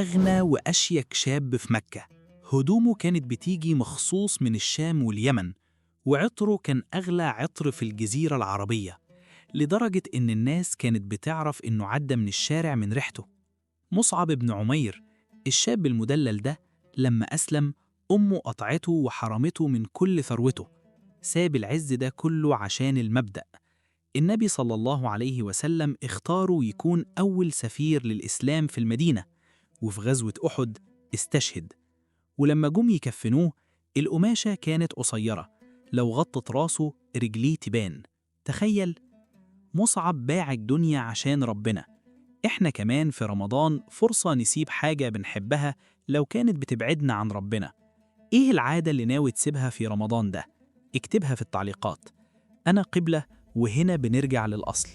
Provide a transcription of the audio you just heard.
أغنى وأشيك شاب في مكة. هدومه كانت بتيجي مخصوص من الشام واليمن، وعطره كان أغلى عطر في الجزيرة العربية، لدرجة إن الناس كانت بتعرف إنه عدى من الشارع من ريحته. مصعب بن عمير، الشاب المدلل ده، لما أسلم أمه قطعته وحرمته من كل ثروته. ساب العز ده كله عشان المبدأ. النبي صلى الله عليه وسلم اختاره يكون أول سفير للإسلام في المدينة، وفي غزوة أحد استشهد. ولما جم يكفنوه القماشة كانت قصيرة، لو غطت راسه رجليه تبان. تخيل، مصعب باع الدنيا عشان ربنا. إحنا كمان في رمضان فرصة نسيب حاجة بنحبها لو كانت بتبعدنا عن ربنا. إيه العادة اللي ناوي تسيبها في رمضان ده؟ اكتبها في التعليقات. أنا قبلة، وهنا بنرجع للأصل.